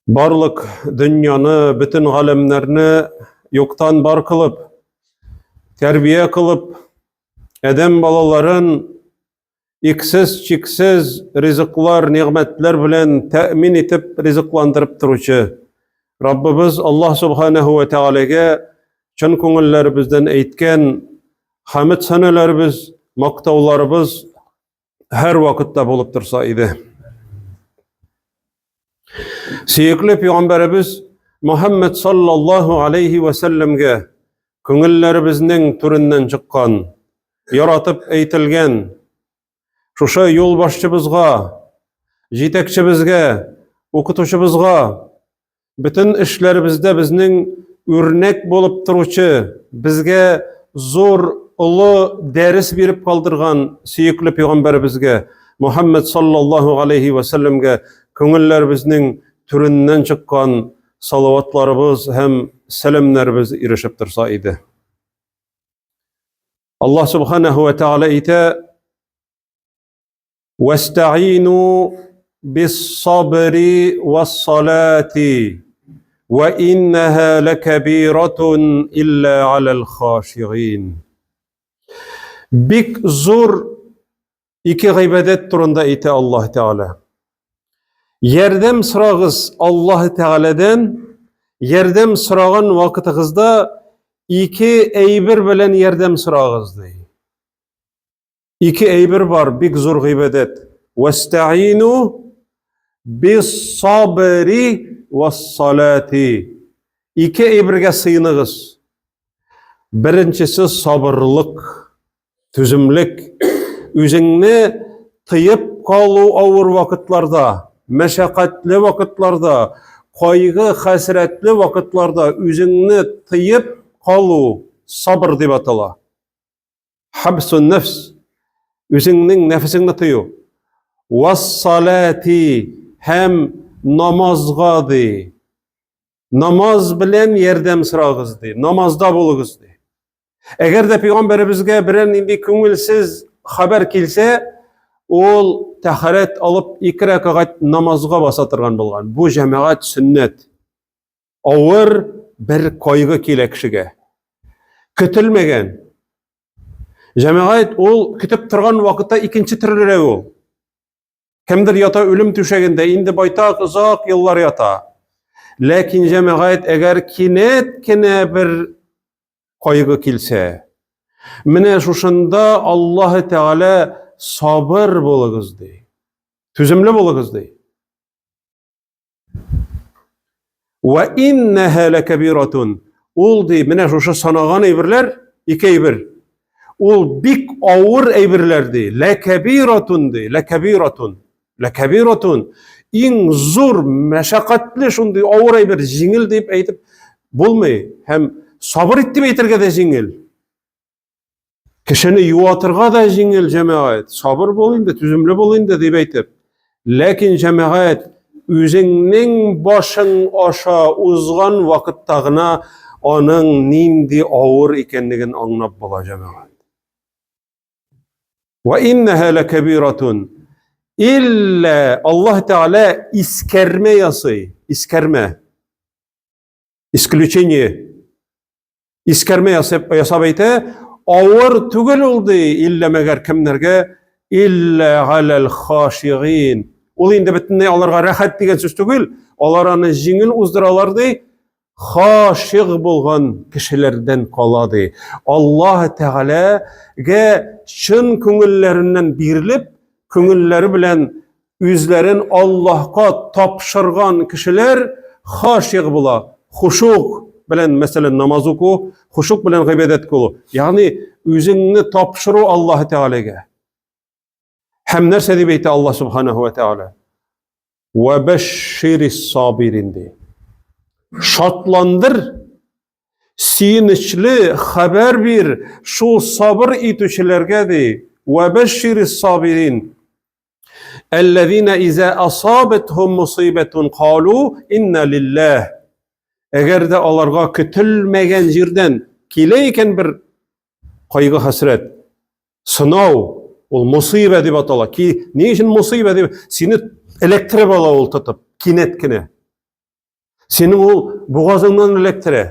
Барлык дөньяны, бөтен галәмнәрне юктан бар кылып, тәрбия кылып, адәм балаларын иксез-чиксез ризыклар, нигъмәтләр белән тәэмин итеп ризыкландырып торучы Раббыбыз Аллаһ Субханаһу ва Тәгаләгә чын күңелләребездән әйткән хәмд сәнәләребез, мактауларыбыз һәр вакытта булып торса иде. Сөекле пәйгамбәребез Мухаммад саллаллаһу алейхи ва сәлләмгә күңелләребезнең түреннән чыккан, яратып әйтелгән шушы юлбашчыбызга, җитәкчебезгә, укытучыбызга Бөтен эшләребездә безнең үрнәк булып торучы, безгә зур, олы дәрес биреп калдырган сөекле пәйгамбәребезгә, Мухаммад саллаллаһу алейхи ва сәлләмгә күңелләребезнең түреннән чыккан салаватларыбыз һәм сәламнәребез ирешеп торса иде. Аллаһ субханаһу ва тааля әйтә: Вәстәгыйну бис-сабри вас-салати ва иннаһа лакабиратун илля алал хашигин. Бик зур ике гыйбадәт турында әйтә Аллаһ Тәгалә. Ярдәм сорагыз Аллаһ Тәгаләдән, ярдәм сораган вакытыгызда ике әйбер белән ярдәм сорагыз ди. Ике әйбер бар, бик зур гыйбадәт. Вәстәгыйну бис-сабри вас-салати. Ике әйбергә сыеныгыз. Беренчесе сабырлык, түземлек. Үзеңне тыеп калу авыр вакытларда, мәшәкатьле вакытларда, кайгы, хәсрәтле вакытларда үзеңне тыеп калу сабыр дип атала. Хабсун нәфс. Үзеңнең нәфесеңне тыю. Вассалати һәм намазга ди. Намаз белән ярдәм сорагыз ди. Намазда булыгыз ди. Әгәр дә пәйгамбәребезгә берәр нинди күңелсез хәбәр килсә, ул тәһарәт алып ике рәкәгать намазга баса торган булган. Бу җәмәгать сөннәт. Авыр бер кайгы килә кешегә. Көтелмәгән. Җәмәгать ул көтеп торган вакытта икенче төрлерәк ул. Кемдер ята үлем түшәгендә, инде байтак озак еллар ята. Ләкин җәмәгать әгәр кинәт кенә бер кайгы килсә, менә шушында Аллаһ Тәгалә сабыр булыгыз ди. Түземле булыгыз ди. Вә иннәһә ләкәбиратун. Ул ди, менә шушы санаган әйберләр, ике әйбер. Ул бик авыр әйберләр ди. Ләкәбиратун ди, ләкәбиратун. Ләкәбиратун. Иң зур, мәшәкатьле шундый авыр әйбер, җиңел дип әйтеп булмый. Һәм сабыр ит дип әйтергә дә җиңел. Кешене юатырга да җиңел, җәмәгать. Сабыр бул инде, түземле бул инде, дип әйтеп. Ләкин җәмәгать үзеңнең башың аша узган вакытта гына аның нинди авыр икәнлеген аңлап була, җәмәгать. Ва иннаһа лакабиратун. Илля Аллаһ Тәгалә искәрмә ясый, искәрмә. Исключение. Искәрмә ясап, ясап әйтә, авыр түгел ул ди, иллә мәгәр кемнәргә? Иллә галәл хашигин. Ул инде бөтенләй аларга рәхәт дигән сүз түгел, алар аны җиңел уздыралар ди, хашиг булган кешеләрдән кала ди. Аллаһ Тәгаләгә чын күңелләреннән бирелеп, күңелләре белән үзләрен Аллаһка тапшырган кешеләр хашиг була. Хушук белән, мәсәлән, намаз уку, хушук белән гыйбадәт кылу. Ягъни үзеңне тапшыру Аллаһ Тәгаләгә. Һәм нәрсә дип әйтә Аллаһ Субханаһу ва Тәгалә? Ва башширис сабирин ди. Шатландыр, сөенечле хәбәр бир шул сабыр итүчеләргә ди. Ва башширис сабирин. Әлләзина иза асабатхум мусибатун калу инна лиллаһ. Әгәр дә аларга көтелмәгән җирдән килә икән бер кайгы хәсрәт, сынау, ул мусибә дип атала. Ки, ни өчен мусибә дип? Сине эләктереп ала ул тотып, кинәт кенә. Синең ул бугазыңнан эләктерә.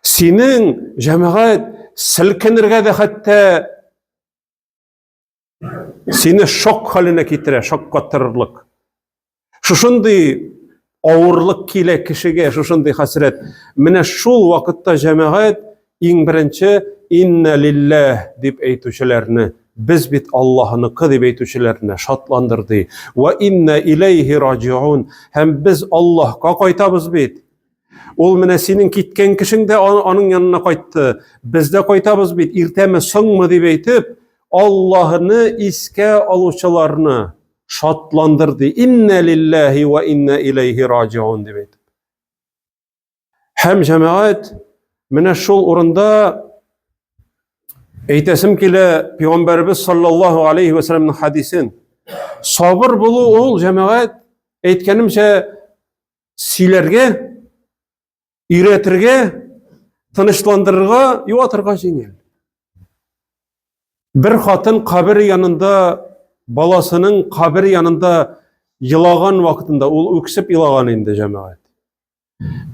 Синең җәмәгать селкенергә дә хәтта сине шок хәленә китерә, шаккатырырлык. Шушындый авырлык килә кешегә, шушындый хәсрәт. Менә шул вакытта җәмәгать иң беренче инна лилләһ дип әйтүчеләрне, без бит Аллаһыныкы дип әйтүчеләрне шатландырды. Ва инна иләйһи раҗиун. Һәм без Аллаһка кайтабыз бит. Ул менә синең киткән кешең дә аның янына кайтты. Без дә кайтабыз бит, иртәме, соңмы дип әйтеп, Аллаһны искә алучыларны шатландырды. Инна лиллаһи ва инна иләйһи раҗиун дип әйтеп. Һәм җәмәгать менә шул урында әйтәсем килә Пәйгамбәребез саллаллаһу алейхи ва сәлламның хадисен. Сабыр булу ул җәмәгать әйткәнемчә сөйләргә, өйрәтергә, тынычландырырга, юатырга җиңел. Бер хатын кабер янында, баласының кабер янында елаган вакытында, ул үксеп елаган инде җәмәгать.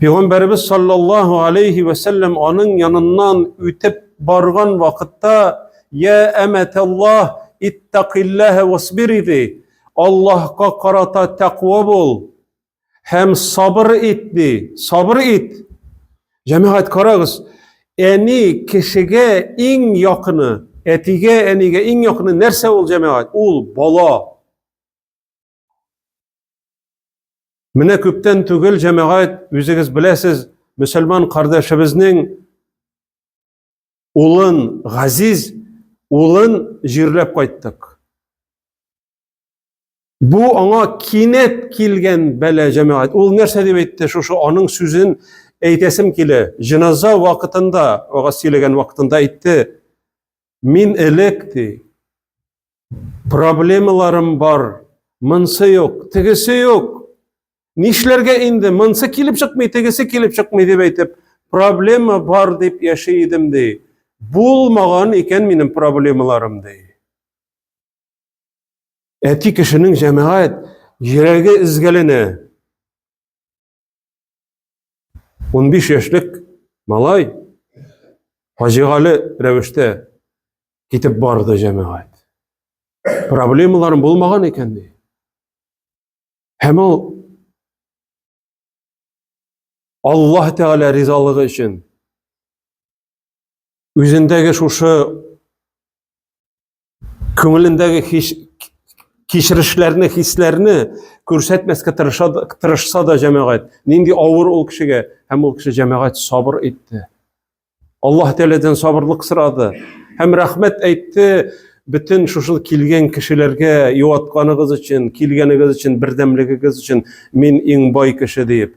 Пәйгамбәребез саллаллаһу алейхи ва сәлләм аның яныннан үтеп барган вакытта, "Я әмәталлаһ, иттакиллаһа васбири" ди. Аллаһка карата тәкъва бул һәм сабыр ит ди. Сабыр ит. Җәмәгать карагыз, әни кешегә иң якыны, әтигә, әнигә иң якыны нәрсә ул җәмәгать? Ул бала. Менә күптән түгел җәмәгать, үзегез беләсез, мөселман кардәшебезнең улын, газиз улын җирләп кайттык. Бу аңа кинәт килгән бәла җәмәгать. Ул нәрсә дип әйтте? Шушы аның сүзен әйтәсем килә. Җеназа вакытында, вагаз сөйләгән вакытында әйтте. Мин элек ди. Проблемаларым бар. Монсы юк, тегесе юк. Нишләргә инде? Монсы килеп чыкмый, тегесе килеп чыкмый дип әйтеп, проблема бар дип яши идем ди. Булмаган икән минем проблемаларым ди. Әти кешенең җәмәгать йөрәге изгәленә. 15 яшьлек малай фаҗигале рәвештә китеп барды җәмәгать. Проблемаларым булмаган икән ди. Һәм ул Аллаһ Тәгалә ризалыгы өчен үзендәге шушы күңелендәге хис, кичерешләрне, хисләрне күрсәтмәскә тырыша, тырышса да җәмәгать, нинди авыр ул кешегә, һәм ул кеше җәмәгать сабыр итте. Аллаһ Тәгаләдән сабырлык сорады һәм рәхмәт әйтте бөтен шушы килгән кешеләргә юатканыгыз өчен, килгәнегез өчен, бердәмлегегез өчен мин иң бай кеше диеп.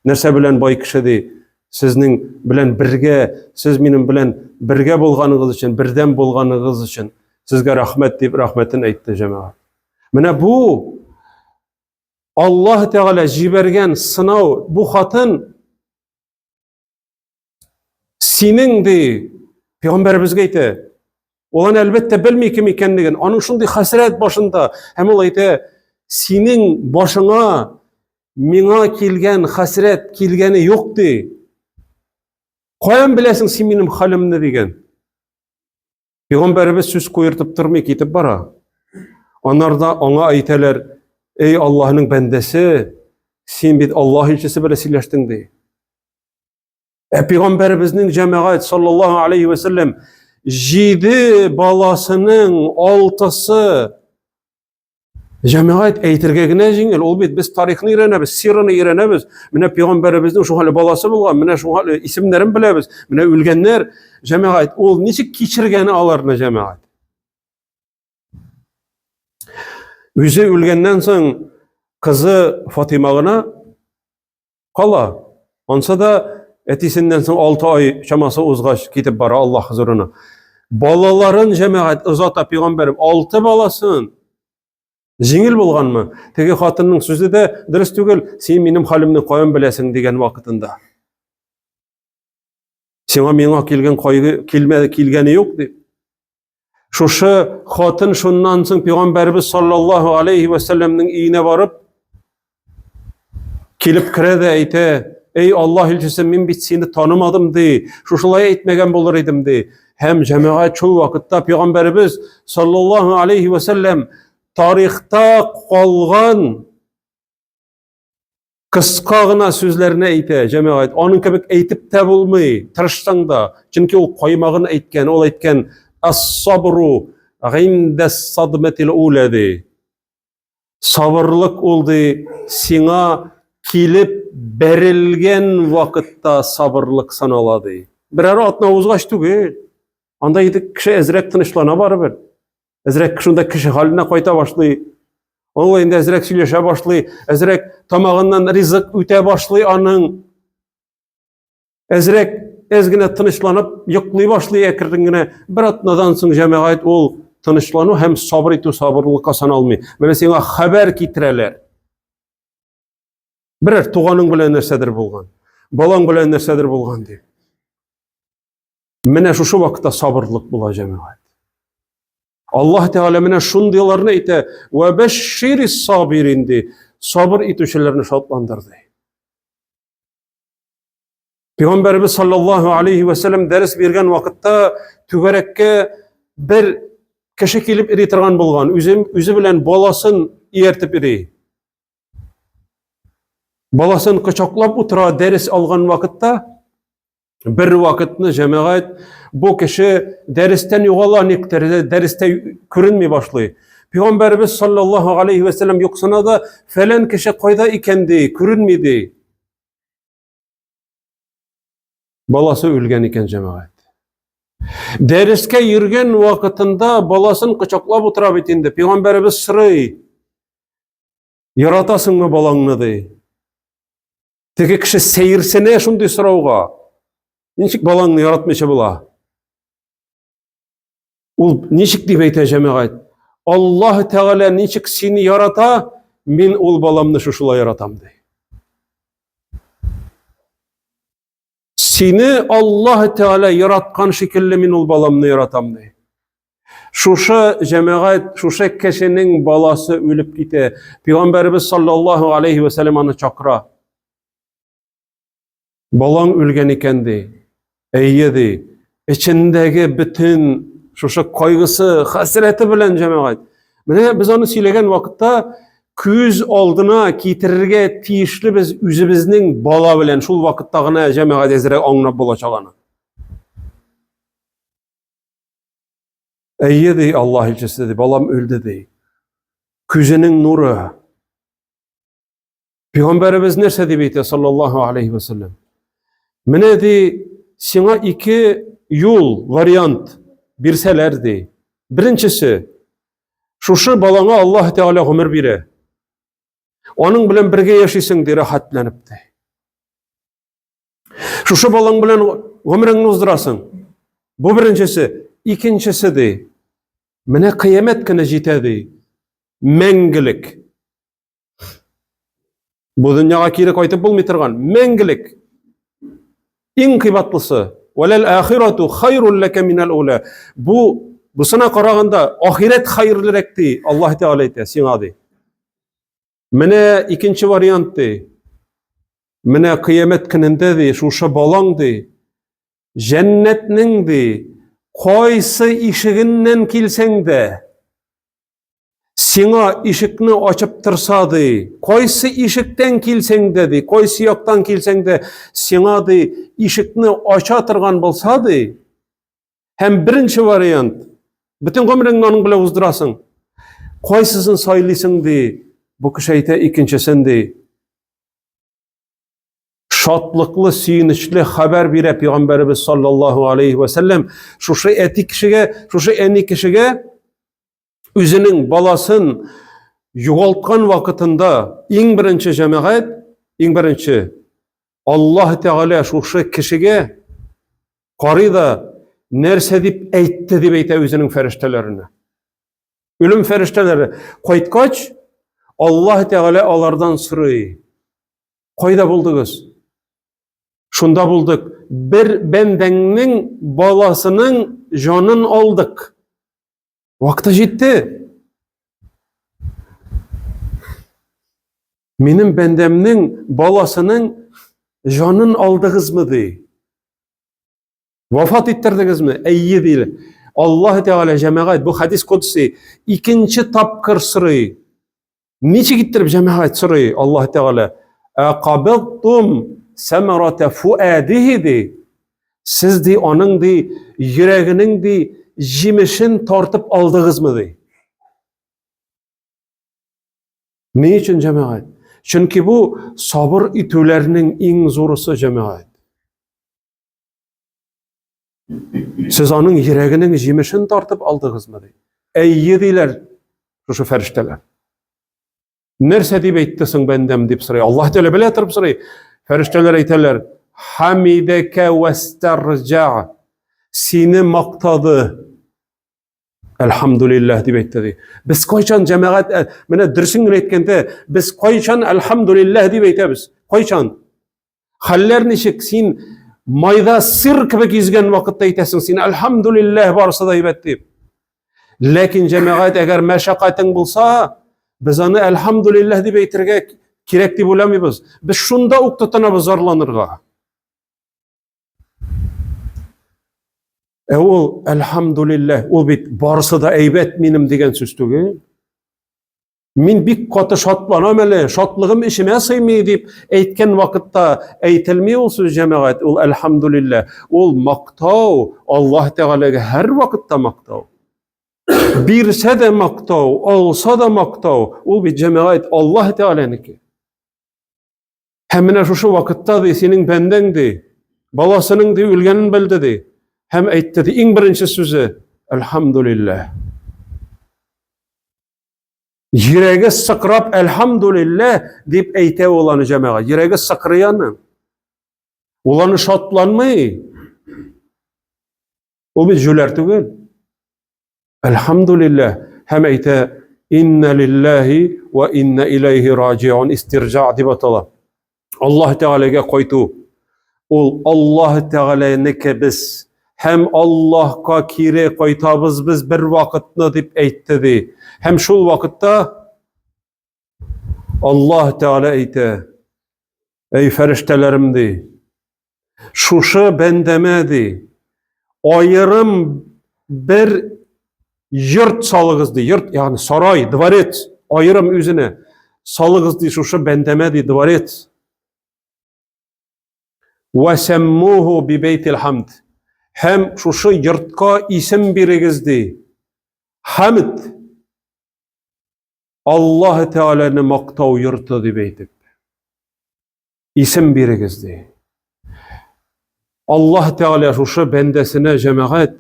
Нәрсә белән бай кеше ди? Сезнең белән бергә, сез минем белән бергә булганыгыз өчен, бердәм булганыгыз өчен сезгә рәхмәт дип рәхмәтен әйтте җәмәгать. Менә бу Аллаһ Тәгалә җибәргән сынау, бу хатын синең ди пәйгамбәребезгә әйтә. Ул аны әлбәттә белми кем икәнлеген. Аның шундый хәсрәт башында. Һәм ул әйтә, синең башыңа миңа килгән хәсрәт килгәне юк ди. Каян беләсең син минем хәлемне дигән. Пәйгамбәребез сүз куертып тормый китеп бара. Анарда аңа әйтәләр, эй Аллаһның бәндәсе, син бит Аллаһ илчесе белән сөйләштең ди. Ә пәйгамбәребезнең җәмәгать саллаллаһу алейхи ва сәлләм җиде баласының алтысы җәмәгать әйтергә генә җиңел. Ул бит без тарихны өйрәнәбез, сираны өйрәнәбез. Менә пәйгамбәребезнең шул хәле баласы булган, менә шул хәле исемнәрен беләбез. Менә үлгәннәр җәмәгать ул ничек кичергән аларны җәмәгать? Үзе үлгәннән соң кызы Фатима гына Кала. Анса да әтисеннән соң 6 ай чамасы узгач китеп бара Аллаһ хозурына. Балаларын җәмәгать озата пәйгамбәрем 6 баласын. Җиңел булганмы? Теге хатынның сүзе дә дөрес түгел. Син минем хәлемне каян беләсең дигән вакытында. Сиңа миңа килгән кайгы килмәде, килгәне юк дип. Шушы хатын шуннан соң пәйгамбәребез саллаллаһу алейхи ва сәлләмнең өенә барып, Килеп керә дә әйтә, Эй, Аллаһ илчесе, мин бит сине танымадым, ди. Шушылай әйтмәгән булыр идем, ди. Һәм җәмәгать шул вакытта пәйгамбәребез саллаллаһу алейхи ва сәлләм тарихта калган кыска гына сүзләрне әйтә, җәмәгать. Аның кебек әйтеп тә булмый, тырышсаң да. Чөнки ул каймагын әйткән, ул әйткән ас-сабру гиндә садматил ула ди. Сабырлык ул ди, сиңа килеп бәрелгән вакытта сабырлык санала ди. Берәр атна узгач түгел. Анда инде кеше әзрәк тынычлана барыбер. Әзрәк шунда кеше хәленә кайта башлый. Ул инде әзрәк сөйләшә башлый, әзрәк тамагыннан ризык үтә башлый аның. Әзрәк, әз генә тынычланып йоклый башлый әкрен генә. Бер атнадан соң җәмәгать ул тынычлану һәм сабыр итү сабырлыкка саналмый. Менә сиңа хәбәр китерәләр. Берәр туганың белән нәрсәдер булган, балаң белән нәрсәдер булган дип. Менә шушы вакытта сабырлык була җәмәгать. Аллаһ Тәгалә менә шундыйларны әйтә, "Ва башширис сабирин" ди. Сабыр итүчеләрне шатландыр ди. Пәйгамбәребез саллаллаһу алейхи ва сәлләм дәрес биргән вакытта түгәрәккә бер кеше килеп йөри торган булган. Үзе, үзе белән баласын ияртеп йөри. Баласын кочаклап утыра дәрес алган вакытта бер вакытны җәмәгать бу кеше дәрестән югала никтер, дәрестә күренми башлый. Пәйгамбәребез саллаллаһу алейхи ва сәлләм юксына да фәлән кеше кайда икән ди, күренми ди. Баласы үлгән икән җәмәгать. Дәрескә йөргән вакытында баласын кочаклап утыра бит инде. Пәйгамбәребез сорый. Яратасыңмы балаңны ди. Теге кеше сәерсенә шундый сорауга. Ничек балаңны яратмыйча була? Ул ничек дип әйтә җәмәгать? Аллаһ Тәгалә ничек сине ярата, мин ул баламны шушылай яратам ди. Сине Аллаһ Тәгалә яраткан шикелле мин ул баламны яратам ди. Шушы җәмәгать, шушы кешенең баласы үлеп китә. Пәйгамбәребез саллаллаһу алейхи ва сәлләм аны чакыра. Балаң үлгән икән ди. Әйе ди. Эчендәге бөтен шушы кайгысы, хәсрәте белән җәмәгать. Менә без аны сөйләгән вакытта күз алдына китерергә тиешле без үзебезнең бала белән шул вакытта гына җәмәгать әзрәк аңлап булачак аны. Әйе ди Аллаһ илчесе ди, балам үлде ди. Күзенең нуры. Пәйгамбәребез нәрсә дип әйтә, саллаллаһу алейхи ва саллям? Менә ди, сиңа ике юл, вариант бирсәләр ди. Беренчесе, шушы балаңа Аллаһ Тәгалә гомер бирә. Аның белән бергә яшисең ди, рәхәтләнеп ди. Шушы балаң белән гомереңне уздырасың. Бу беренчесе. Икенчесе ди. Менә кыямәт көне җитә ди. Мәңгелек. Бу дөньяга кире кайтып булмый торган мәңгелек. Иң кыйбатлысы. Валал ахирату хайрул лака минал ула. Бу бусына караганда ахирәт хәерлерәк ди, Аллаһ Тәгалә әйтә сиңа ди. Менә икенче вариант ди. Менә кыямәт көнендә ди, шушы балаң ди, җәннәтнең ди, кайсы ишегеннән килсәң дә, Сиңа ишекне ачып торса ди, кайсы ишектән килсәң дә ди, кайсы яктан килсәң дә, сиңа ди, ишекне ача торган булса ди, һәм беренче вариант, бөтен гомереңне аның белән уздырасың. Кайсысын сайлыйсың ди, бу кеше әйтә икенчесен ди. Шатлыклы, сөенечле хәбәр бирә пәйгамбәребез саллаллаһу алейхи ва сәлләм. Шушы әти кешегә, шушы әни кешегә үзенең баласын югалткан вакытында иң беренче җәмәгать, иң беренче Аллаһ Тәгалә шушы кешегә карый да нәрсә дип әйтте дип әйтә үзенең фәрештәләренә. Үлем фәрештәләре кайткач, Аллаһ Тәгалә алардан сорый. Кайда булдыгыз? Шунда булдык. Бер бәндәңнең баласының җанын алдык. Вакыты җитте. Минем бәндәмнең баласының җанын алдыгызмы ди. Вафат иттердегезме? Әйе ди. Аллаһ Тәгалә җәмәгать бу хадис кодси икенче тапкыр сорый. Ничек иттереп җәмәгать сорый Аллаһ Тәгалә? Ә кабылтум самарата фуадихи ди. Сез ди аның ди йөрәгенең ди җимешен тартып алдыгызмы ди. Ни өчен җәмәгать? Чөнки бу сабыр итүләрнең иң зурысы җәмәгать. Сез аның йөрәгенең җимешен тартып алдыгызмы ди. Әйе диләр шушы фәрештәләр. Нәрсә дип әйтте соң бәндәм дип сорый. Аллаһ Тәгалә белә торып сорый. Фәрештәләр әйтәләр: "Хамидәкә вәстәрҗа." Сине мактады. Әлхәмдулилләһ дип әйтте ди. Без кайчан җәмәгать, э, менә дөресен генә әйткәндә, без кайчан әлхәмдулилләһ дип әйтәбез? Кайчан? Хәлләр ничек? Син майда сыр кебек йөзгән вакытта әйтәсең, син әлхәмдулилләһ барысы да әйбәт дип. Ләкин җәмәгать, әгәр мәшәкатең булса, без аны әлхәмдулилләһ дип әйтергә кирәк дип уйламыйбыз. Без шунда ук тотынабыз зарланырга. Ә ул, әлхәмдулилләһ, ул бит барысы да әйбәт минем дигән сүз түгел. Мин бик каты шатланам әле, шатлыгым эчемә сыймый дип әйткән вакытта әйтелми ул сүз җәмәгать, ул әлхәмдулилләһ, ул мактау, Аллаһ Тәгаләгә һәр вакытта мактау. Бирсә дә мактау, алса да мактау, ул бит җәмәгать Аллаһ Тәгаләнеке. Һәм менә шушы вакытта ди, синең бәндәң ди, баласының ди үлгәнен белде ди. Һәм әйтте ди, иң беренче сүзе, Әлхәмдулилләһ. Йөрәге сыкрап, Әлхәмдулилләһ дип әйтә ул аны җәмәгать. Йөрәге сыкрый аның. Ул аны шатланмый. Ул бит җүләр түгел. Әлхәмдулилләһ һәм әйтә инна лиллаһи ва инна иләйһи раҗиун истирҗа дип атала. Аллаһ Тәгаләгә кайту. Ул Аллаһ Тәгаләнеке без һәм Аллаһка кире кайтабыз без бер вакытны дип әйтте ди. Һәм шул вакытта Аллаһ Тәгалә әйтә: Әй фәрештәләрем ди, Шушы бәндәмә ди, аерым бер йорт салыгыз ди, йорт, ягъни сарай, дворец, аерым үзенә салыгыз ди, шушы бәндәмә ди, дворец. Вәсәммуху бибәйтил хамд. Һәм шушы йортка исем бирегез ди. Хамд. Аллаһ Тәгаләне мактау йорты дип әйтеп. Исем бирегез ди. Аллаһ Тәгалә шушы бәндәсенә җәмәгать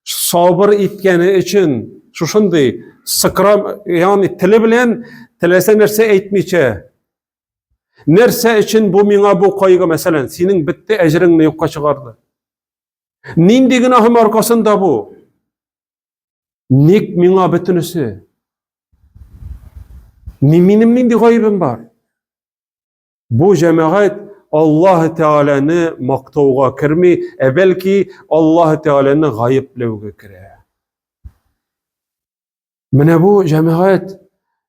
сабыр иткәне өчен шушындый сыкрам, ягъни теле белән теләсә нәрсә әйтмичә, нәрсә өчен бу миңа бу кайгы, мәсәлән, синең бетте әҗереңне юкка чыгарды. Нинди гөнаһым аркасында бу? Ник миңа бөтенесе? Минем нинди гаебем бар? Бу җәмәгать Аллаһ Тәгаләне мактауга керми, ә бәлки Аллаһ Тәгаләне гаепләүгә керә. Менә бу җәмәгать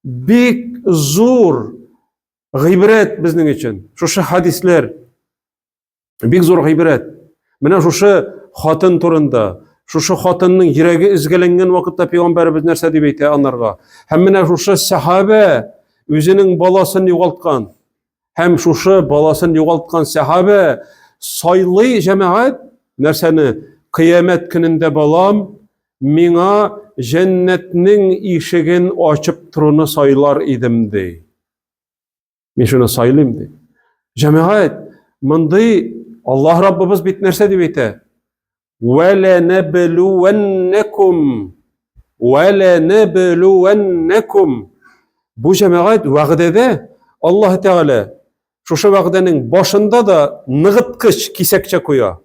бик зур гыйбрәт безнең өчен. Шушы хадисләр Бик зур гыйбрәт. Менә шушы хатын турында, шушы хатынның йөрәге өзгәләнгән вакытта пәйгамбәребез нәрсә дип әйтә анарга? Һәм менә шушы сәхабә үзенең баласын югалткан. Һәм шушы баласын югалткан сәхабә сайлый җәмәгать нәрсәне? Кыямәт көнендә балам миңа җәннәтнең ишеген ачып торуны сайлар идем ди. Мин шуны сайлыйм ди. Җәмәгать, мондый Аллаһ Раббыбыз бит нәрсә дип әйтә? Ва ланабluwannakum ва ланабluwannakum. Бу җәмәгать вәгъдәдә Аллаһ Тәгалә шушы вәгъдәнең башында да ныгыткыч кисәкчә куя.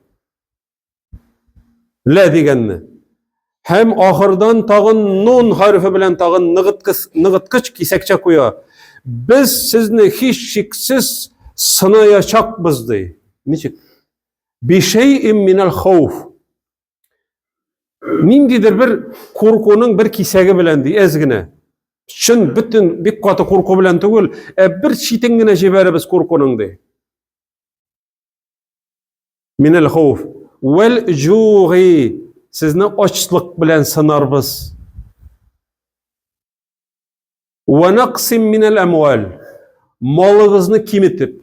Лә дигәнне. Һәм ахырдан тагын нун хәрефе белән тагын ныгыткыч, ныгыткыч кисәкчә куя. Без сезне һичшиксез сынаячакбыз ди. Ничек? Бишәйим минәл хауф. Ниндидер бер куркуның бер кисәге белән ди, әз генә. Чын бөтен бик каты курку белән түгел, ә бер читен генә җибәрәбез куркуның ди. Минел хауф вәл җугы сезне ачлык белән сынарбыз. Вә нақсим минел әмвал малыгызны киметеп.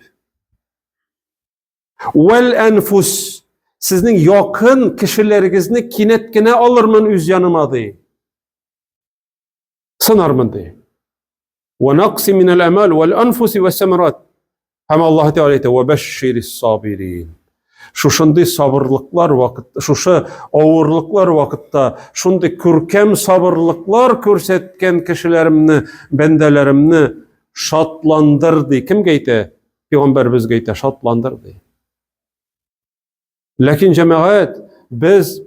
Вәл әнфус сезнең якын кешеләрегезне кинәт кенә алырмын үз яныма ди. Сынармын ди. Вә нақси минәл әмәл вәл анфуси вә сәмәрат. Һәм Аллаһ Тәгалә әйтә, вә бәшширис сабирин. Шушындый сабырлыклар вакыт, шушы авырлыклар вакытта шундый күркәм сабырлыклар күрсәткән кешеләремне, бәндәләремне шатландыр ди. Кемгә әйтә? Пәйгамбәребезгә әйтә, шатландыр ди. Ләкин җәмәгать, без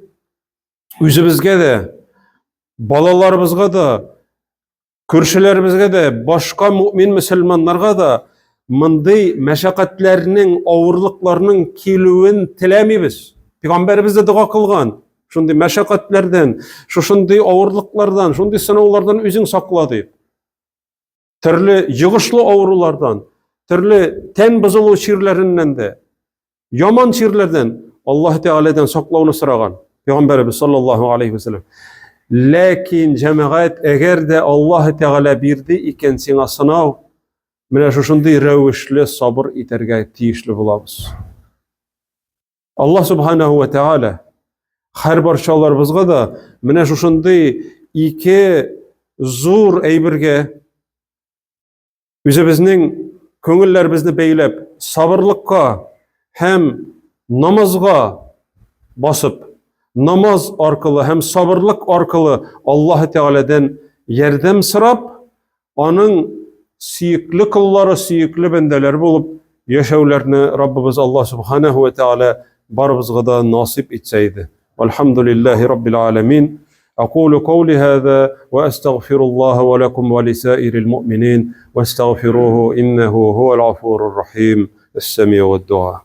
үзебезгә дә, балаларыбызга да, күршеләребезгә дә, башка мөмин мөселманнарга да мондый мәшәкатьләрнең, авырлыкларның килүен теләмибез. Пәйгамбәребез дә дога кылган. Шундый мәшәкатьләрдән, шушындый авырлыклардан, шундый сынаулардан үзең сакла дип. Төрле йогышлы авырулардан, төрле тән бозылу чирләреннән дә, яман чирләрдән Аллаһ Тәгаләдән саклауны сораган Пәйгамбәребез саллаллаһу алейхи вәсәлләм. Ләкин җәмәгать, әгәр дә Аллаһ Тәгалә бирде икән сиңа сынау, менә шушындый рәвешле сабыр итәргә тиешле булабыз. Аллаһ Субханаһу ва Тәгалә һәр барчаларыбызга да менә шушындый ике зур әйбергә үзебезнең күңелләребезне бәйләп, сабырлыкка һәм намазга басып, намаз аркылы һәм сабырлык аркылы Аллаһ Тәгаләдән ярдәм сорап, аның сөекле коллары, сөекле бәндәләре булып яшәүләрне Раббыбыз Аллаһ Субханаһу ва Тәгалә барыбызга да насыйп итсә иде. Вальхамдулиллахи раббил аламин. أقول قولي هذا وأستغفر الله ولكم ولسائر المؤمنين واستغفروه إنه هو الغفور الرحيم السميع الدعاء.